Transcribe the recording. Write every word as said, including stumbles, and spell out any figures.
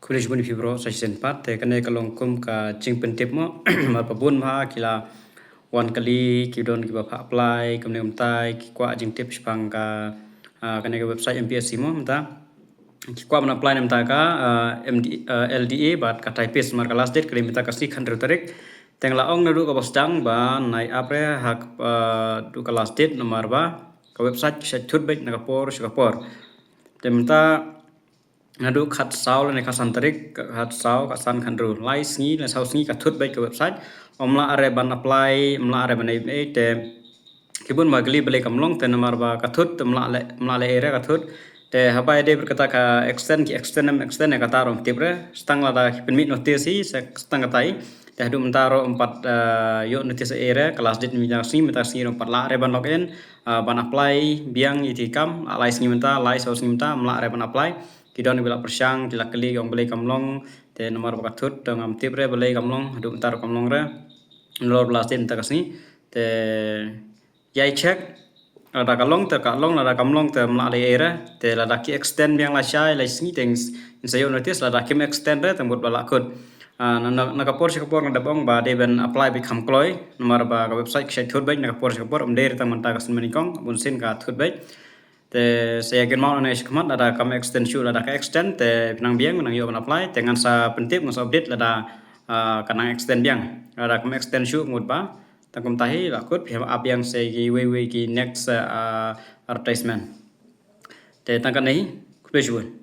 Khublei shibun ïa phi baroh sa shisien pat, te kane ka long kum ka jingpyntip mo, namar ba bun bha ki la wan kylli, ki don kiba phah apply, kumne kumtai, ki kwah jingtip shaphang ka, ah, kane ka website M P S C mo, mynta. Ki kwah ban apply na mynta ka, ah, M D, ah, L D A bad ka typist, namar ka last date ka dei mynta ka sngi khathynriew tarik. Te nga la ong naduh kaba sdang ba nai ap re ha, ah, duh ka last date namar ba ka website ki shait thut beit na ka por sha ka por. Te mynta naduh khatsaw lane khatsan tarik, khatsaw, khatsan, khathynriew, lai sngi, lai saw sngi ka thut beit ka website. Ym lah re ban apply, ym lah re ban ei ei, te ki bun ba kylli balei kam long, te namar ba ka thut, te ym lah leh, ym lah leh ei re ka thut. Te haba ïadei bad kata ka extend, ki extend ym extend ïa kata ruh ym tip re. Sa tang lada ki pynmih notice hi, sa tang kata hi. Te haduh mynta ruh ym pat, eh, ïoh notice ei re, ka last date mynta ka sngi, mynta ka sngi ruh ym pat lah re ban log in, eh, ban apply biang ïa ki kam, lai sngi mynta, lai saw sngi mynta, ym lah re ban apply. Ki don kiba la pyrshang, ki la kylli, ki ong balei kam long, te namar ba ka thut, te ngam tip re balei kam long, haduh mynta ruh kam long re. Nalor ba last date mynta ka sngi, te ïai check, lada ka long te ka long, lada kam long te ym lah leh ei re, te lada ki extend biang lashai, lai sngi te ngin sa ïoh notice, lada kim extend re te mut ba lah kut. Ah, na, na, na ka por sha ka por nga dep ong ba dei ban apply beit kham kloi, namar ba ka website ka shait thut beit na ka por sha ka por, ym dei re tang mynta ka sngi, mynnyngkong, bunsien ka thut beit. Te sa ïa kynmaw nangne shakhmat, lada kam extend shuh, lada ka extend, te phi nang biang, nang ïoh ban apply, te ngan sa pyntip, ngan sa update, lada, ah, ka nang extend biang. Lada kam extend shuh mut ba tang kumta hi, lah kut, phi ap biang sa ïa kiwei wei ki next, ah, advertisement. Te tang kane hi, khublei shibun.